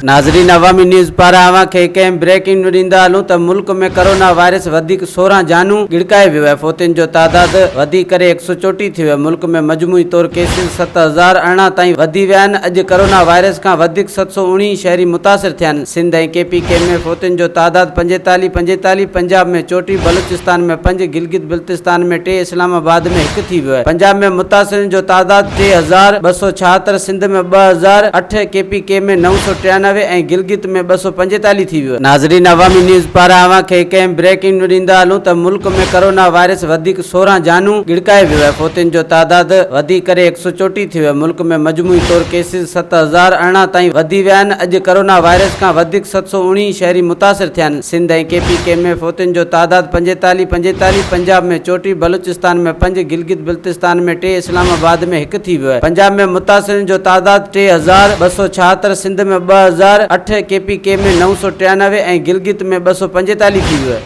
ناظرين عوامي نيوز پاران اوهان کي هڪ اهم بريڪنگ نيوز ڏيندا هلون ته ملڪ ۾ ڪرونا وائرس وڌيڪ 16 جانون ڳڙڪائي ويو ۽ فوتين جو تعداد وڌي ڪري 134 ٿي ويو ملڪ ۾ مجموعي طور ڪيسز 7018 تائين وڌي ويا آهن اڄ ڪرونا وائرس کان وڌيڪ 719 شهري متاثر ٿيا آهن سنڌ ۽ ڪي پي ڪي ۾ فوتين جو تعداد 45 45 پنجاب ۾ 34 بلوچستان ۾ پنج گلگت بلتستان ۾ ٽي اسلام آباد ۾ هڪ ٿي ويو آهي پنجاب ۾ متاثرين جو تعداد 3276 سنڌ ۾ 2008 ڪي پي ڪي ۾ 993 ۽ گلگت ۾ 245 ٿي ويو. ناظرين عوامي نيوز پاران اوهان کي هڪ اهم بريڪنگ نيوز ڏيندا هلون ته ملڪ ۾ ڪرونا وائرس وڌيڪ 16 جانون ڳڙڪائي ويو ۽ فوتين جو تعداد وڌي ڪري 134 ٿي ويو ملڪ ۾ مجموعي طور ڪيسز 7018 تائين وڌي ويا آهن اڄ ڪرونا وائرس کان وڌيڪ 719 شهري متاثر ٿيا آهن سنڌ ۽ ڪي پي ڪي ۾ فوتين جو تعداد 45 45 پنجاب ۾ 34 بلوچستان ۾ پنج گلگت بلتستان ۾ ٽي اسلام آباد ۾ هڪ ٿي ويو آهي پنجاب ۾ متاثرين جو تعداد 3276 سنڌ ۾ 2008 ڪي پي ڪي ۾ 993 ۽ گلگت ۾ 245 ٿي ويو آهي.